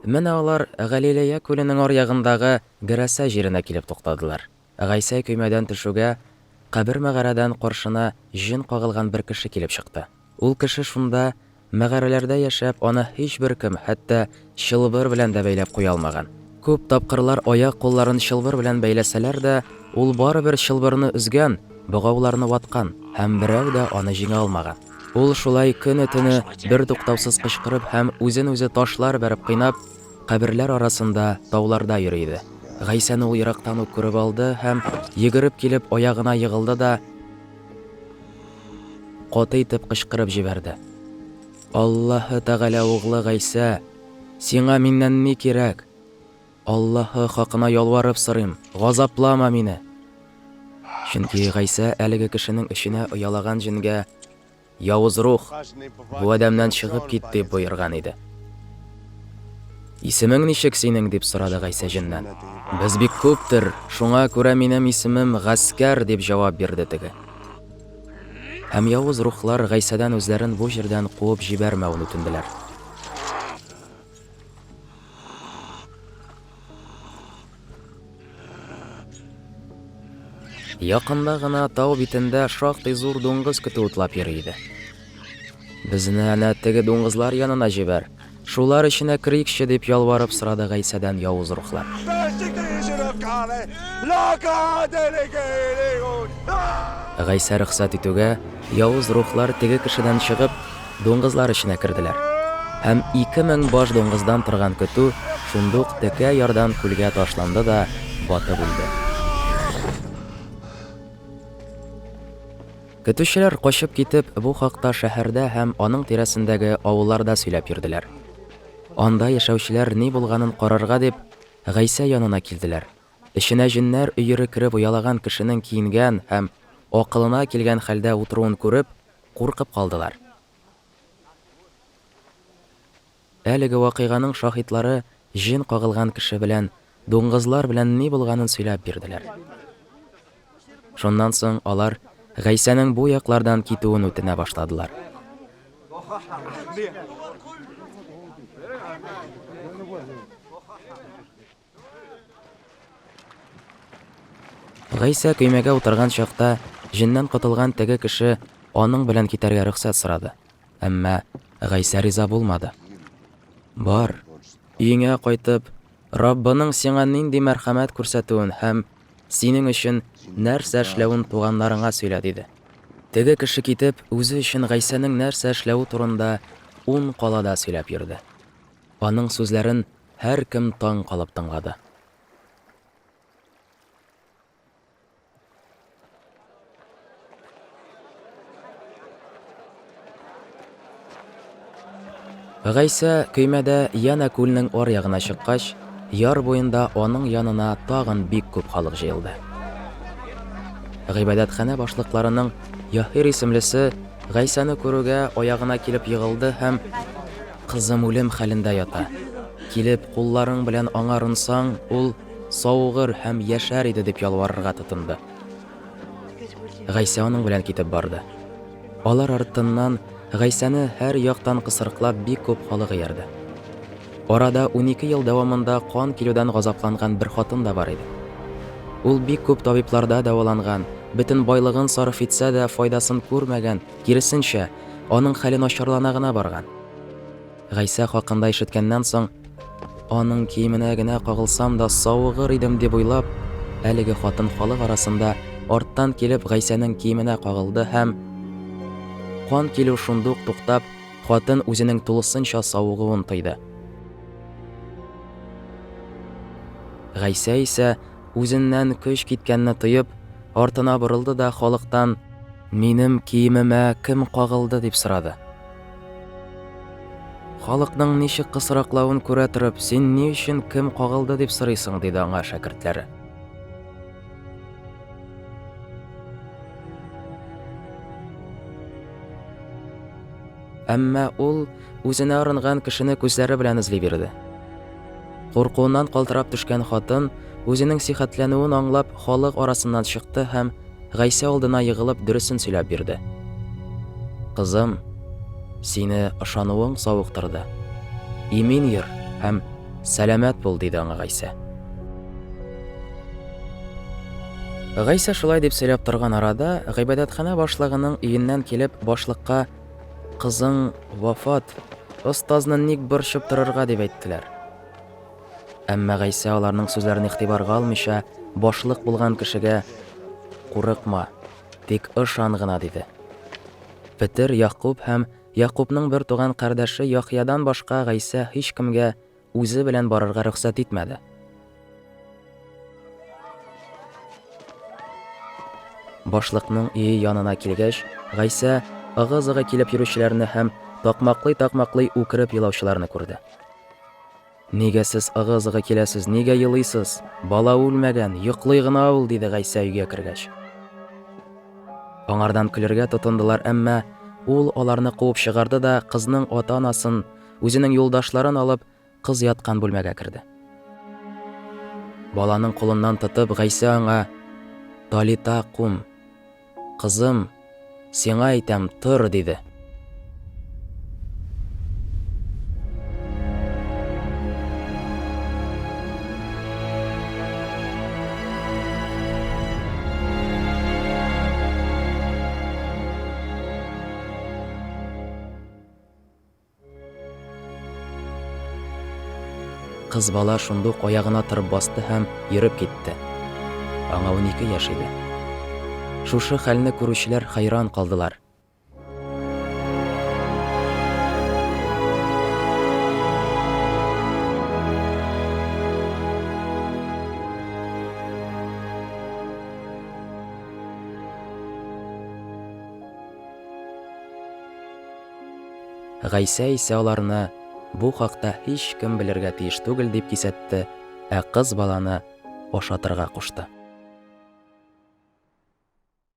Менә алар Галилея күленең аръягындагы Герәсә җиренә килеп туктадылар. Гайсә көймәдән төшүгә, кабер-мәгарәдән каршына җен кагылган бер кеше килеп чыкты. Ул кеше шунда мәгарәләрдә яшәп, аны һичбер кем, хәтта чылбыр белән дә бәйләп куя алмаган. Күп тапкырлар аяк-кулларын чылбыр белән бәйләсәләр дә, ул барыбер чылбырны өзгән, богауларны ваткан, һәм берәү дә аны җиңә алмаган. Ул шулай көне-төне бертуктаусыз кычкырып һәм үзен-үзе ташлар бәреп кыйнап, каберләр арасында, тауларда йөри иде. Гайсәне ул ерактан ук күреп алды һәм, йөгереп килеп, аягына егылды да, каты итеп кычкырып җибәрде. Аллаһы Тәгалә углы Гайсә, сиңа миннән ни кирәк? Аллаһы хакына ялварып сорыйм, газаплама мине! Чөнки Гайсә әлеге кешенең эченә оялаган җенгә, Явыз рух, бу адәмнән чыгып кит, дип боерган иде. Исемең ничек синең? дип сорады Гайсә җеннән. Без бик күптер, шуңа күрә минем исемем Гаскәр, дип җавап бирде теге. Һәм явыз рухлар Гайсәдән үзләрен бу җирдән куып җибәрмәвен үтенделәр. Якында гына тау битендә шактый зур дуңгыз көтүе утлап йөри иде. Безне әнә теге дуңгызлар янына җибәр, шулар эченә керикче, дип ялварып сорады Гайсәдән явыз рухлар. Гайсә рөхсәт итүгә, явыз рухлар теге кешедән чыгып, дуңгызлар эченә керделәр. Һәм 2000 баш дуңгыздан торган көтү шундук текә ярдан күлгә ташланды да батып үлде. Көтүчеләр качып китеп, бу хакта шәһәрдә һәм аның тирәсендәге авылларда сөйләп йөрделәр. Анда яшәүчеләр ни булганын карарга дип, Гайсә янына килделәр. Эченә җеннәр өере кереп оялаган кешенең киенгән һәм акылына килгән хәлдә утыруын күреп, куркып калдылар. Әлеге вакыйганың шаһитлары җен кагылган кеше белән дуңгызлар белән ни булганын сөйләп бирделәр. Шуннан соң алар Гайсәнең бу яклардан китүен үтенә башладылар. Гайсә көймәгә утырган чакта, җеннән котылган теге кеше аның белән китәргә рөхсәт сорады. Әмма Гайсә риза булмады. Бар, өеңә кайтып, Раббының сиңа нинди мәрхәмәт күрсәтүен һәм синең өчен нәрсә эшләвен туганнарыңа сөйлә, диде. Теге кеше китеп, үзе өчен Гайсәнең нәрсә эшләве турында ун калада сөйләп йөрде. Аның сүзләрен һәркем таң калып тыңлады. Гайсә көймәдә янә күлнең аръягына чыккач, яр буенда аның янына тагын бик күп халык җыелды. Гыйбадәтханә башлыкларының Яһир исемлесе Гайсәне күрүгә аягына килеп егылды һәм Кызым үлем хәлендә ята. Килеп, кулларың белән аңа орынсаң, ул савыгыр һәм яшәр иде, дип ялварырга тотынды. Гайсә аның белән китеп барды. Алар артыннан Гайсәне һәр яктан кысрыклап бик күп халык иярде. Арада 12 ел дәвамында кан килүдән газапланган бер хатын да бар иде. Ул бик күп табибларда дәваланган, бөтен байлыгын сарыф итсә дә файдасын күрмәгән, киресенчә, аның хәле начарлана гына барган. Гайсә хакында ишеткәннән соң, аның киеменә генә кагылсам да савыгыр идем дип уйлап, әлеге хатын халык арасында арттан килеп Гайсәнең киеменә кагылды һәм кан килү шундук туктап, хатын үзенең тулысынча савыгуын тойды. Гайсә исә үзеннән көч киткәнне тоеп, артына борылды да халыктан Минем киемемә кем кагылды дип сорады. Халыкның ничек кысраклавын күрә торып, син ни өчен кем кагылды дип сорыйсың, диде аңа шәкертләре. Әмма ул үзенә орынган кешене күзләре белән эзли бирде. Куркуыннан калтырап төшкән хатын, үзенең сихәтләнүен аңлап, халык арасыннан чыкты һәм Гайсә алдына егылып дөресен сөйләп бирде. Кызым, сине ышануың савыктырды. Имин йөр һәм Сәламәт бул, диде аңа Гайсә. Гайсә шулай дип сөйләп торган арада, гыйбадәтханә башлыгының өеннән килеп, башлыкка Кызың вафат, остазны ник борчып торырга дип әйттеләр. Әмма Гайсә аларның сүзләрен игътибарга алмыйча, башлык булган кешегә Курыкма, тик ышан гына диде. Петер, Ягъкуб һәм Ягъкубның бертуган кардәше Яхъядан башка Гайсә һичкемгә үзе белән барырга рөхсәт итмәде. Башлыкның өе янына килгәч, Гайсә ыгы-зыгы килеп йөрүчеләрне һәм такмаклый-такмаклый үкереп елаучыларны күрде. Нигә сез ыгы-зыгы киләсез, нигә елыйсыз? Бала үлмәгән, йоклый гына ул, диде Гайсә өйгә кергәч. Аңардан көлергә тотындылар, әмма ул аларны куып чыгарды да кызның ата-анасын, үзенең юлдашларын алып, кыз яткан бүлмәгә керде. Баланың кулыннан тотып, Гайсә аңа, Талита кум, Кызым, сиңа әйтәм, тор, диде. Кыз бала шундук аягына торып басты һәм йөреп китте. Аңа 12 яшь иде. Шушы хәлне күрүчеләр хәйран калдылар. Гайсә исә аларны, бу хакта һичкем белергә тиеш түгел, дип кисәтте, ә кыз баланы ашатырга кушты.